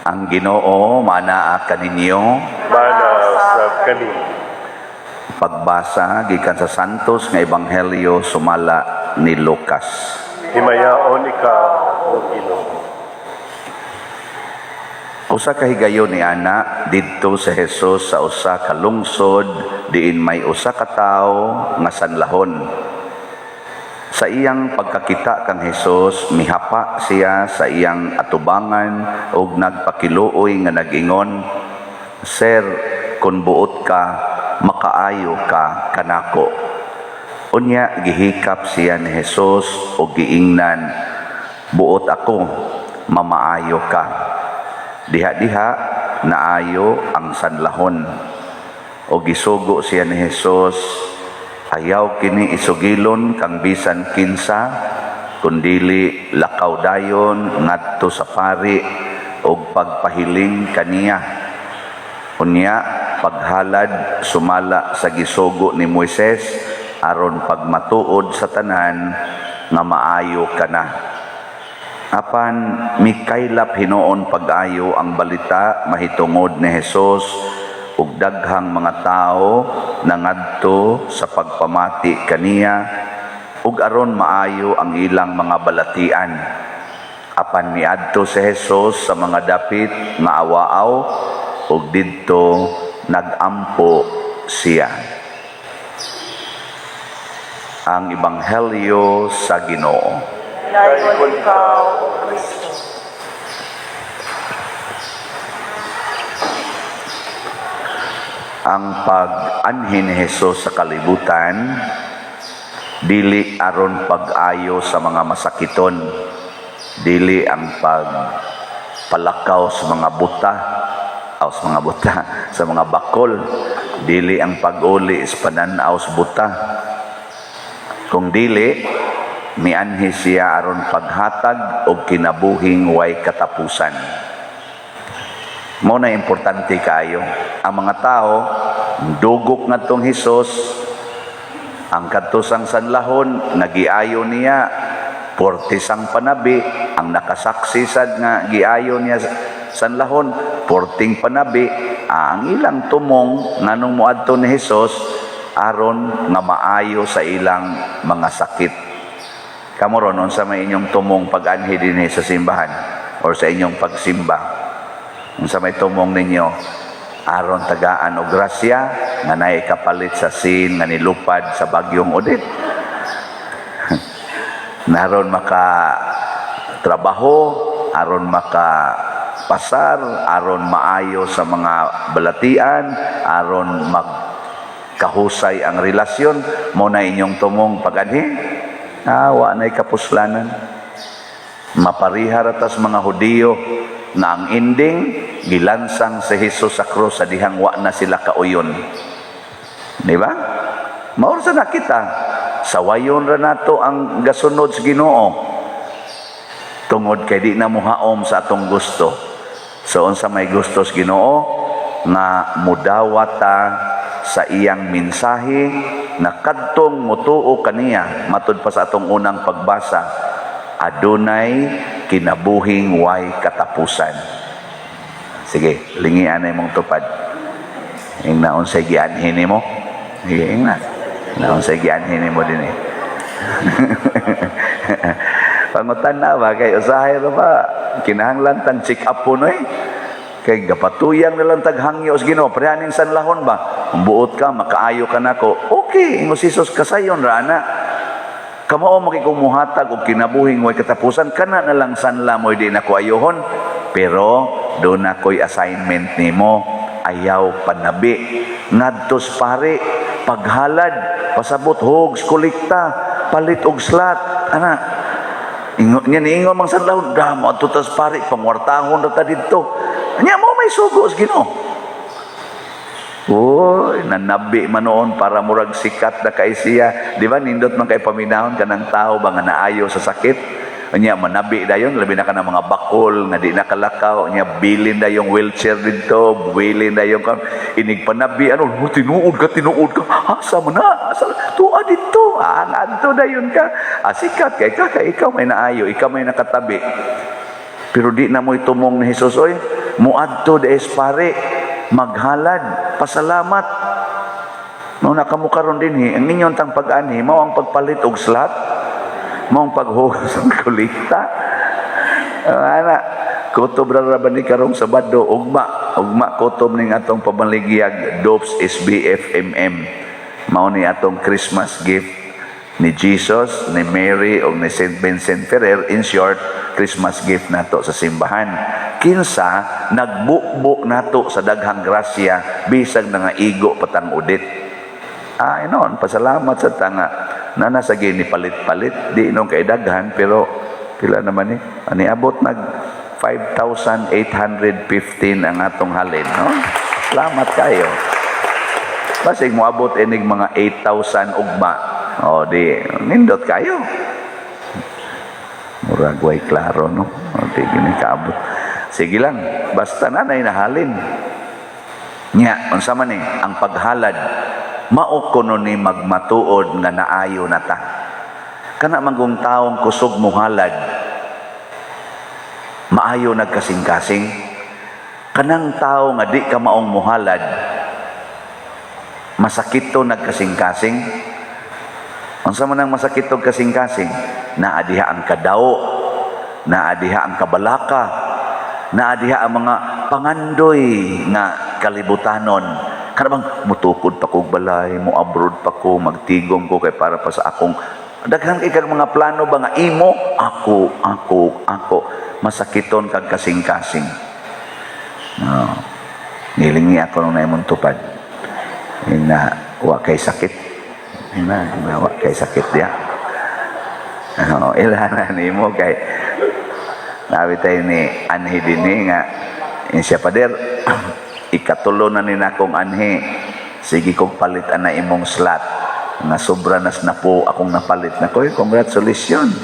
Ang Ginoo manaa kaninyo. Mana usab kanimo. Pagbasa gikan sa Santos nga Ebanghelyo sumala ni Lucas. Himayaon ikaw, O Ginoo. Usa ka higayon ni ana didto sa Jesus sa usa ka lungsod diin may usa ka tawo nga sanlahon. Sa iyang pagkakita kang Hesus, mihapa siya sa iyang atubangan ug nagpakiluoy nga nag-ingon, "Sir, kun buot ka, makaayo ka kanako." Unya gihikap siya ni Hesus ug giingnan, "Buot ako, mamaayo ka." Diha-diha naayo ang sanlahon. O gisugo siya ni Hesus, "Ayaw kini isugilon kang bisan kinsa, kundili lakaw dayon ngadto sa pari ug pagpahiling kaniya. Unya paghalad sumala sa gisugo ni Moises aron pagmatuod sa tanan nga maayo ka na." Apan mikaylap hinuon pag-ayo ang balita mahitungod ni Hesus ug daghang mga tawo nangadto sa pagpamati kaniya ug aron maayo ang ilang mga balatian. Apan miadto si Hesus sa mga dapit nga awa-aw ug didto nagampo siya. Ang Ebanghelyo sa Ginoo. Dayon ikaw, O Kristo. Ang pag-anhi ni Hesus sa kalibutan dili aron pag-ayo sa mga masakiton, dili ang pagpalakaw sa mga buta aw sa mga buta, sa mga bakol, dili ang pag-uli sa panan-aw sa buta, kung dili mianhi siya aron paghatag og kinabuhing way katapusan. Mao na importante kaayo. Ang mga tao dugok ngadtong Hesus, ang kadto sang sanlahon nga giayo niya, portisang panabi ang nakasaksi sad nga giayo niya sanlahon, porting panabi. Ang ilang tumong nganong moadto ni Hesus aron nga maayo sa ilang mga sakit. Kamo ron, unsa may inyong tumong pag-anhi dinhi sa simbahan or sa inyong pagsimba? Unsa may tumong ninyo? Aron tagaan og grasya nga naay kapalit sa sin nga nilupad sa bagyong Odette. Naron maka trabaho, aron maka pasar, aron maayo sa mga balatian, aron magkahusay ang relasyon. Mao na inyong tumong pag-anhi? Ah, wa na'y kapuslanan. Mapariha ra tas mga Hudiyo na ang ending gilansang si Jesus sa krus sa dihang wa na sila kauyon. Di ba? Mao sa nakita. Sawayon ra nato ang gasunod sa Ginoo. Tungod kay di na muhaom sa atong gusto. So unsa may gusto sa Ginoo nga mudawat ta sa iyang mensahe na kadtong mutuo kaniya, matud pa sa atong unang pagbasa, adunay kinabuhing way katapusan. Sige, lingian na imong tupad. Ingna unsay gianhi nimo. Sige, ingna. Na unsay gianhi nimo dinhi. Pangutan na ba kay usahay ra ba kinahanglan tang check up po, no eh. Kay gapatuyang na lang tag hangyo sa Ginoo, prehaning sanlahon ba? Kung buot ka, makaayo ka nako. Okay, ingon si Jesus, kasayon ra ana. Kamao makikumuhatag og kinabuhing way katapusan, kana na lang sanla mo di nako ayohon. Pero duna ko'y assignment nimo, ayaw panabi. Ngadtos pare, paghalad, pasabot hogs, kolekta, palit og slot, ana. Ingon niya, niingon mang sanlahon, damo adto tas pare, pangwartahon ra ta didto. Nya mao may sugo sa Ginoo. Uy, nanabi man noon para murag sikat na kay siya. Di ba, nindot man kay paminahon kanang tao ba nga naayo sa sakit? Unya manabi dayon, labi na ka ng mga bakol nga di nakalakaw, unya bilin na yung wheelchair dito, bilin na yung inig panabi, ano, oh, tinuod ka, tinuod ka, asa mo na, asa, tuwa dito, ah, ngadto dayon ka, ah, sikat kay ka, kay ikaw may naayo, ikaw may nakatabi. Pero di na mo'y tumong ni Jesus, oy, Muadto diay sa pare, maghalad, pasalamat. No nakamo karon dinhi, ang inyong tang pag-anhi mao ang pagpalit og slot, mao ang paghugas og kolekta. Ana, kutob ra ra ba ni karong Sabado, ugma, ugma kutob ning atong pamaligyag Dopes SBFMM. Mao ni atong Christmas gift ni Jesus, ni Mary o ni Saint Vincent Ferrer, in short, Christmas gift nato sa simbahan. Kinsa nagbubo nato sa daghang grasya bisag nangaigo patang udit. Ah, inon, pasalamat sa tanga na nasa gini palit-palit, di inon kay daghan, pero pila naman ni? Ani abot nag 5,815 ang atong halin, no? Salamat kayo. Basig moabot inig mga 8,000 ugma. O di, nindot kayo. Murag way klaro, no? O di gini kaabot. Sige lang, basta nanay nahalin. Nya, unsa man ni ang paghalad, mao kuno ni magmatuod nga naayo na ta. Kana manggong taong kusog mohalad, maayo nagkasing-kasing. Kanang tao nga di ka maong muhalad, masakit to nagkasing-kasing. Unsa man ang masakit og kasing-kasing? Naa diha ang kadao, naa diha ang kabalaka, naa diha ang mga pangandoy nga kalibutanon. Kana bang mutukod pa kog balay, mo abroad pa ko, magtigom ko kay para pa sa akong daghan kay kag mga plano ba nga imo, ako, ako, ako, masakiton kag kasing-kasing. No. Nilingi ako nung naimong tupad. Ina, wa kay sakit. Ina, ina, wa kay sakit diya. Oh, ilana nimo kay nabi tayo ni anhi dinhi nga in siya, "Pader, ikatulo na ni nakong anhi, sige kong palit ana imong slot nga sobra nas na po akong napalit na ko." Congratulations.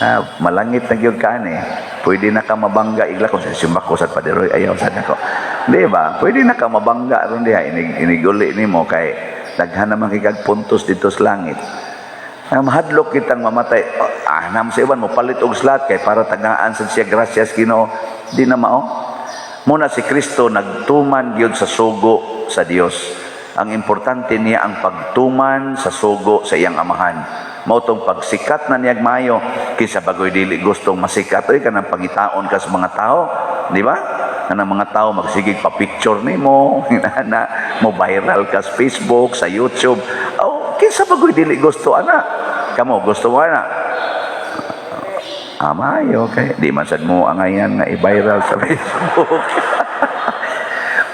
Ah, malangit na gyud ka ani, pwede na ka mabangga igla kung sa simba ko sa paderoy, ayaw sad nako, di ba? Pwede na ka mabangga ron diha inig iniguli nimo kay daghan naman kay kag puntos dito sa langit. Ang mahadlok kitang mamatay. Ah, nam sa iban mo palit og slot kay para tagaan sad siya gracias Ginoo. Di na mao. Muna si Kristo nagtuman gyud sa sugo sa Dios. Ang importante niya ang pagtuman sa sugo sa iyang amahan. Mao tong pagsikat na niyag maayo kinsa bagoy dili gustong masikat oy, kanang pangitaon ka sa mga tao, di ba? Kanang mga tao magsigig pa picture nimo, na mo viral ka sa Facebook, sa YouTube. Oh, kinsa bagoy dili gusto ana? Kamo gusto mo ana? Amayo kay di man sad mo angayan nga i-viral sa Facebook.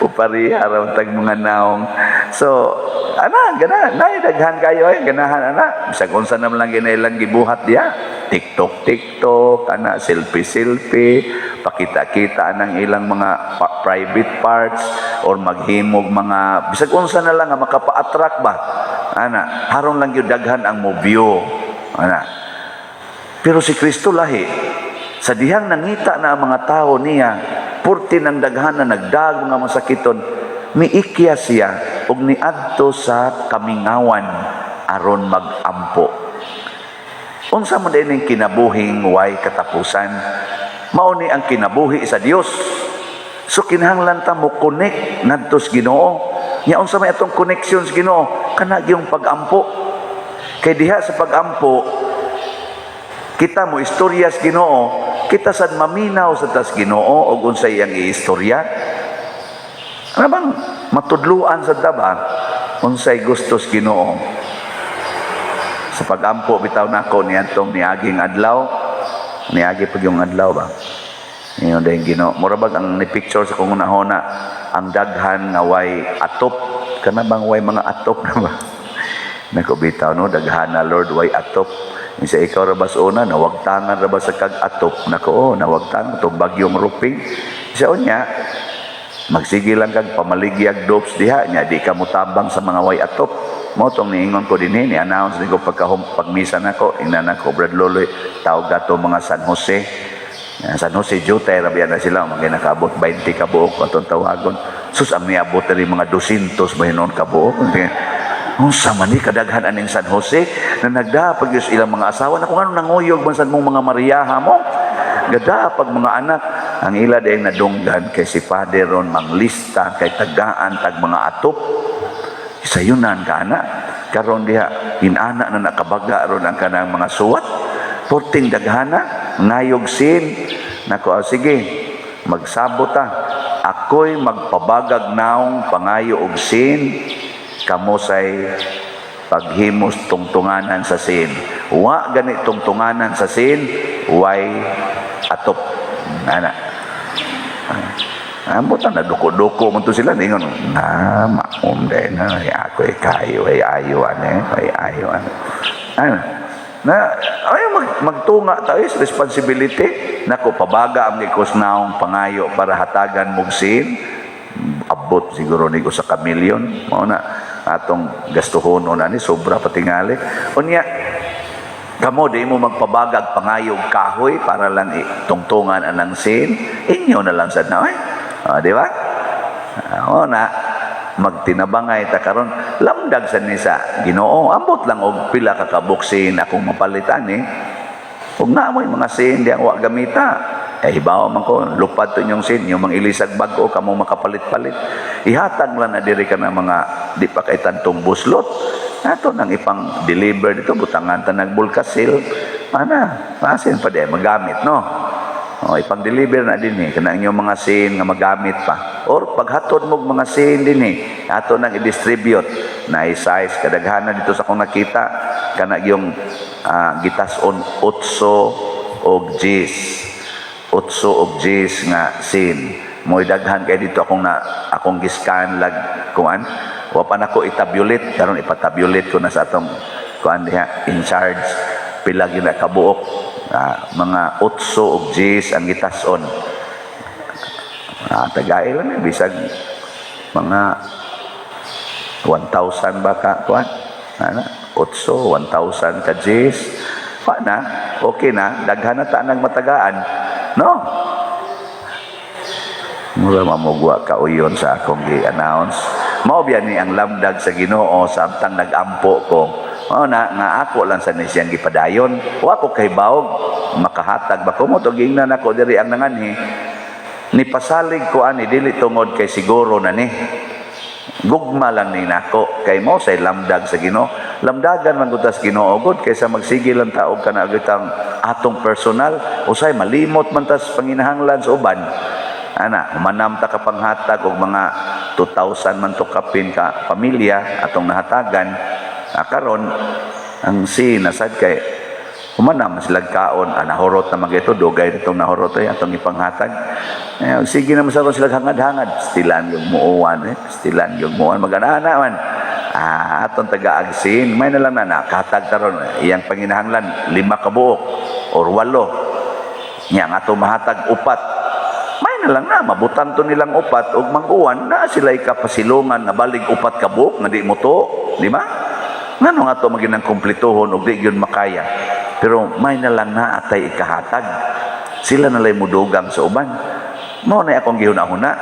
Upariha raw tag mga naong. So, ana, gana, nay daghan kayo ay ganahan ana. Bisag unsa naman lang ginailang gibuhat diya. TikTok, TikTok, ana, selfie, selfie, pakita-kita anang ilang mga private parts or maghimog mga bisag unsa na lang nga makapa-attract ba. Ana, haron lang gyud daghan ang mo view. Ana. Pero si Kristo lahi. Sa dihang nangita na ang mga tao niya, purti ng daghan na nagdag mga masakiton, miikya siya ug niadto sa kamingawan aron magampo. Unsa man din ang kinabuhing way katapusan? Mao ni ang kinabuhi sa Dios. So kinahanglan ta mo connect ngadto sa Ginoo. Nya unsa may atong connection sa Ginoo? Kana gyung pag-ampo. Kay diha sa pag-ampo, kita mo istorya sa Ginoo, kita sad maminaw sa tas Ginoo og unsa iyang iistorya. Ano bang matudluan sa ba unsay gusto sa Ginoo? Sa pag-ampo bitaw nako niadtong niaging adlaw, niagi pag yung adlaw ba. Ingon dahil Ginoo. Mura bag ang ni picture sa kong unahona ang daghan nga way atop, kana bang way mga atop na ba? Nako bitaw no, daghan na Lord way atop. Insa ikaw ra ba sa una nawagtangan ra ba sa kag atop? Nako oh, nawagtangan tong bagyong ruping. Sa unya magsige lang kag pamaligyag dopes diha nya di ka motabang sa mga way atop. Mo tong niingon ko dinhi, ni announce ni ko pagka pagmisa nako, ingnan nako, "Brad Loloy, tawag ato mga San Jose." San Jose Jutay ra biya na sila, mga nakaabot 20 ka buok atong tawagon. Sus, ang niabot na rin mga 200 ba hinon ka buok. Unsa man ni kadaghan aning San Jose na nagdapag yun ilang mga asawa na kung ano nanguyog man sad mong mga Mariaha mo. Gadapag mga anak. Ang ila dayong nadunggan kay si Father ron manglista kay tagaan tag mga atop. Sayunan ka ana. Karon diha inana na nakabaga ron ang kanang mga suwat. Porting daghana, ngayog sin. Nako, ah, sige, magsabot ta. Ako'y magpabagag naong pangayo og sin, kamo say paghimos tungtunganan sa sin. Wa gani tungtunganan sa sin, way atop. Ana. Ambot na naduko-duko man to sila ningon na maom day na ay ako ay kayo ay ayo ane ay ayo ane. Ano? Na ay magtunga tayo sa responsibility nako, pabaga ang ikos naong pangayo para hatagan mog sin, abot siguro ni usa ka milyon mao na atong gastuhon na ni, sobra patingali. Unya kamo di mo magpabagag pangayog kahoy para lang itungtungan anang sin, inyo na lang sad na ay. Ah, di ba? Ah, o na magtinabangay ta karon, lamdag sa ni sa Ginoo, ambot lang og pila ka kabuok sin akong mapalitan eh. Ug naa mo'y mga sin di ang wa gamita. Eh, hibaw man ko, lupad to inyong sin, yung mga ilisag bag-o, kamo makapalit-palit. Ihatag lang na diri ka ng mga di pa kay tantong buslot. Ato nang ipang deliver dito, butangan ta nagbulkasil. Mana, masin pa di magamit, no? O, ipang-deliver na din eh, kanang inyong mga sin nga magamit pa. Or paghatod mo mga sin din eh, ato nang i-distribute. Na size kadaghanan dito sa akong nakita, kana yung gitas-on 8 og 10. 8 og 10 nga sin. Mo'y daghan kay dito akong na akong giskan lag kuan. Wa pa nako i-tabulate, karon ipatabulate ko na sa atong kuan diha in charge, pila gyud na kabuok. Mga 8 og 10 ang gitas-on. Tagay lang eh, bisag mga 1,000 ba ka kuan? Ana, 8, 1,000 ka 10. Pa na, okay na, daghan na ta nang matagaan. No? Mura mamugwa ka uyon sa akong gi-announce. Mao biya ni ang lamdag sa Ginoo samtang nagampo ko. Mao na nga ako lang sa ni siyang gipadayon. Wa ko kahibawog makahatag ba ko mo to, giingnan ako diri ang nanganhi. Ni pasalig ko ani dili tungod kay siguro na ni. Gugma lang ni nako kay mo say lamdag sa Ginoo. Lamdagan man gud tas Ginoo gud kaysa magsige lang ta og kana gitang atong personal, usay malimot man tas panginahanglan sa uban. Ana, humanam ta ka panghatag og mga 2,000 man to kapin ka pamilya atong nahatagan. Ah, karon ang si nasad kay humanam sila kaon, nahurot na magito, dugay nitong nahurot ay atong ipanghatag. Eh, sige naman sa sila hangad-hangad, stilan yung muuan eh, stilan yung muuan magana man. Ah, atong taga-agsin, may na lang na nakahatag taron iyang panginahanglan lima ka buok or walo. Nya nga ato mahatag upat. May na lang na mabutan to nilang upat ug mag-uwan na sila ikapasilungan nga balig upat ka buok nga di mo to, di ba? Ngano nga to maginang kumplituhon ug di gyud makaya. Pero may na lang na atay ikahatag. Sila na lay mudugang sa uban. Mao na akong gihuna-huna.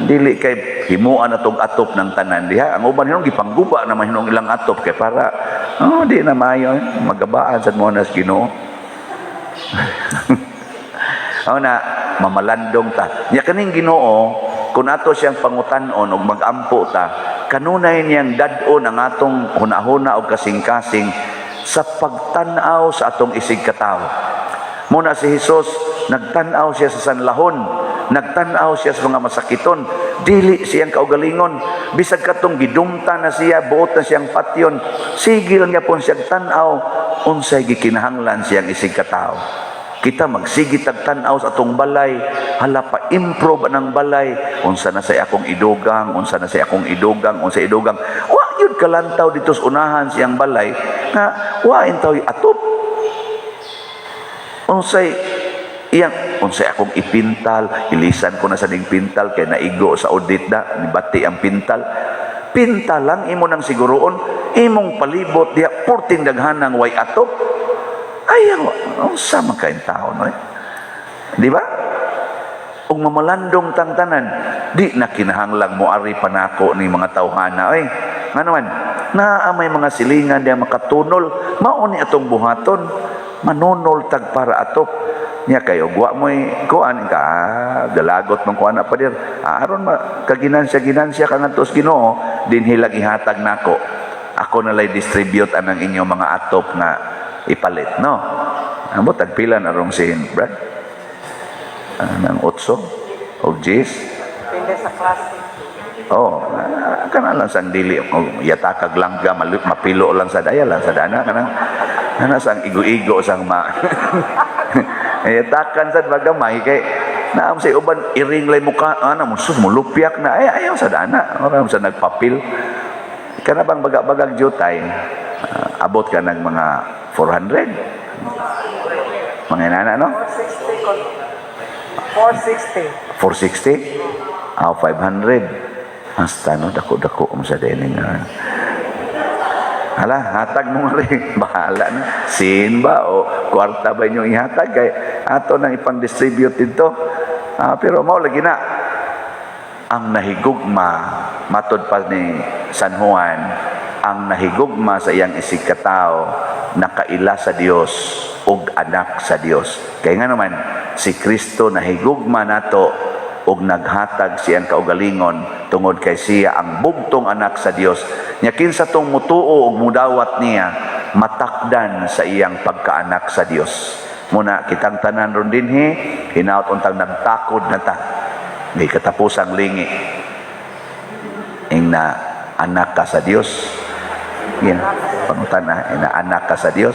Dili kay himuan na tong atop ng tanan diha. Ang uban hinong gipangguba naman hinong ilang atop kay para oh, di na maayo eh. Magabaan sad mo na sa Ginoo. Mao na mamalandong ta. Nya kaning Ginoo, kung ato siyang pangutan-on og magampo ta, kanunay niyang dad-on ang atong hunahuna og kasing-kasing sa pagtan-aw sa atong isig katawo. Muna si Jesus, nagtan-aw siya sa sanlahon, nagtan-aw siya sa mga masakiton, dili siyang kaugalingon, bisag katong gidumta na siya, buot na siyang patyon, sige lang gyapon siyang tan-aw, unsay gikinahanglan siyang isig katawo. Kita magsige tag tan-aw sa atong balay, hala, pa improve ang balay, unsa na say akong idugang, unsa na say akong idugang, unsa idugang. Wa gyud kalantaw dito sa unahan siyang balay nga wa intaw atop. Unsay iyang, unsay akong ipintal, ilisan ko na sa ning pintal kay naigo sa audit da, nibati ang pintal. Pintal lang imo nang siguroon, imong palibot diha porting daghanang way atop. Ayaw, unsa man kayong tao, no? Eh? Di ba? Ug mamalandong tang tanan, di na kinahanglang moari pa nako ni mga tawhana oy. Ngano man, naa may mga silingan diya makatunol, mao ni atong buhaton, manunol tag para atop. Nya kay og wa mo'y kuan ka, ah, galagot mong kuan na pader. Ah, aron ma kaginansya ginansya ka ngadto sa Ginoo, dinhi lang ihatag nako. Ako na lay distribute anang inyong mga atop nga ipalit, no? Ambot tagpila na rong si Brad? Ah, nang otso o 10? Depende sa klase. Oh, ah, kana lang sang dili o yatakag langga mapilo lang sa daya lang sa dana kanang kana sang igo-igo sang ma yatakan sad magamay kay naam sa uban iring lay muka ana mo sus mulupyak na ay ayaw sa dana ora sa nagpapil kana bang baga-bagag jutay, ah, abot ka ng mga 400, mga inana, no? 460. 460. 460, ah, 500 hasta, no? Dako-dako mo sa dining nga. Hala, hatag mo nga rin. Bahala na. Sin ba o kwarta ba inyong ihatag? Kay ato nang ipang-distribute dito. Ah, pero mao lagi na. Ang nahigugma, matod pa ni San Juan, ang nahigugma sa iyang isig katao, nakaila sa Dios ug anak sa Dios. Kaya nga naman, si Kristo nahigugma nato ug naghatag siyang kaugalingon tungod kay siya ang bugtong anak sa Dios. Nya kinsa tong mutuo ug mudawat niya, matakdan sa iyang pagkaanak sa Dios. Muna kitang tanan ron dinhi, hinaut untang nagtakod na ta. May katapusang lingi. Ing na anak ka sa Dios. Yan, pangutan na, ina anak ka sa Dios.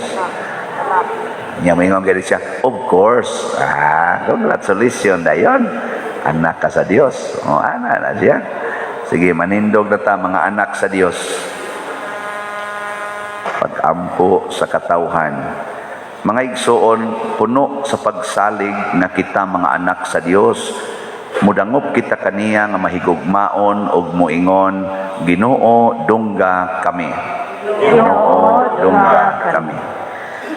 Nya moingon gani siya, "Of course." Ah, congratulations dayon. Anak ka sa Dios. O, ana na siya. Sige, manindog na ta mga anak sa Dios. Pag-ampo sa katawhan. Mga igsoon, puno sa pagsalig nga kita mga anak sa Dios. Mudangop kita kaniya nga mahigugmaon ug moingon, "Ginoo, dungga kami. Ginoo, dungga kami."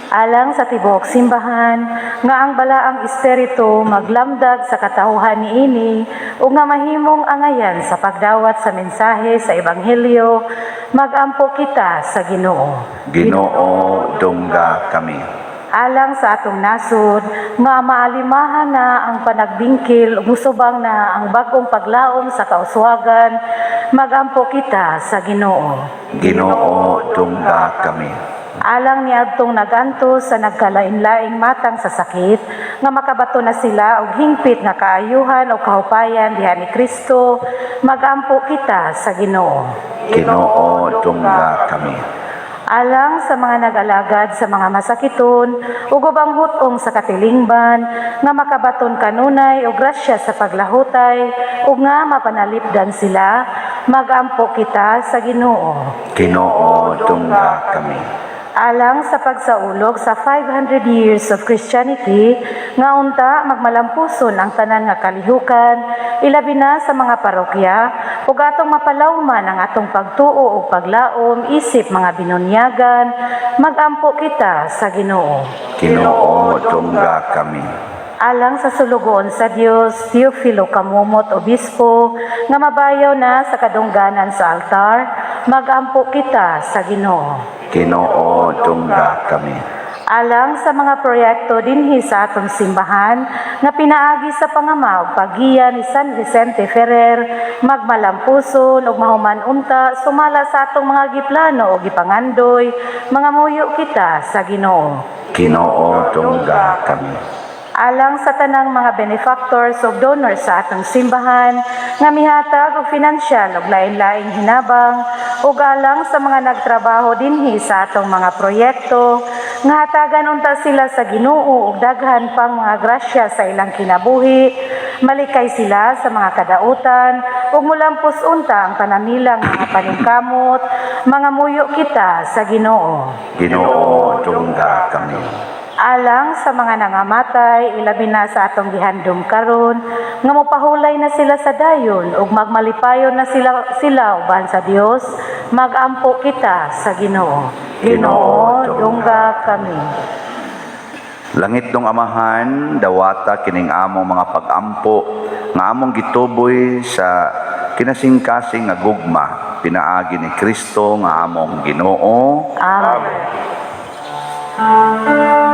Alang sa tibuok simbahan, nga ang balaang espiritu maglamdag sa katawhan niini ug nga mahimong angayan sa pagdawat sa mensahe sa ebanghelyo, magampo kita sa Ginoo. Ginoo, dungga kami. Alang sa atong nasod, nga maalimahan na ang panagbingkil ug musubang na ang bag-ong paglaom sa kauswagan, magampo kita sa Ginoo. Ginoo, dungga kami. Alang niadtong nagantos sa nagkalain-laing matang sa sakit, nga makabato na sila og hingpit nga kaayuhan o kahupayan diha ni Kristo, magampo kita sa Ginoo. Ginoo, dungga kami. Alang sa mga nag-alagad sa mga masakiton ug ubang hut-ong sa katilingban, nga makabaton kanunay og grasya sa paglahutay ug nga mapanalipdan sila, magampo kita sa Ginoo. Ginoo, dungga kami. Alang sa pagsaulog sa 500 years of Christianity, nga unta magmalampuson ang tanan nga kalihukan, ilabi na sa mga parokya, ug atong mapalawman ang atong pagtuo ug paglaom isip mga binunyagan, magampo kita sa Ginoo. Ginoo, dungga kami. Alang sa sulugoon sa Dios, Teofilo Camomot Obispo, nga mabayaw na sa kadungganan sa altar, magampo kita sa Ginoo. Ginoo, dungga kami. Alang sa mga proyekto dinhi sa atong simbahan nga pinaagi sa pangama ug paggiya ni San Vicente Ferrer, magmalampuson ug mahuman unta sumala sa atong mga giplano o gipangandoy, mga muyo kita sa Ginoo. Ginoo, dungga kami. Alang sa tanang mga benefactors ug donors sa atong simbahan nga mihatag og finansyal ug lain-laing hinabang, ug alang sa mga nagtrabaho dinhi sa atong mga proyekto, nga hatagan unta sila sa Ginoo og daghan pang mga grasya sa ilang kinabuhi, malikay sila sa mga kadautan ug mulampos unta ang tanan nilang mga paningkamot, mga muyo kita sa Ginoo. Ginoo, dungga kami. Alang sa mga nangamatay, ilabi na sa atong gihandom karon, nga mopahulay na sila sa dayon ug magmalipayon na sila uban sa Dios, magampo kita sa Ginoo. Ginoo, Ginoo, dungga kami. Langit nung Amahan, dawata kining among mga pag-ampo nga among gituboy sa kinasingkasing nga gugma pinaagi ni Kristo nga among Ginoo. Amen. Amen.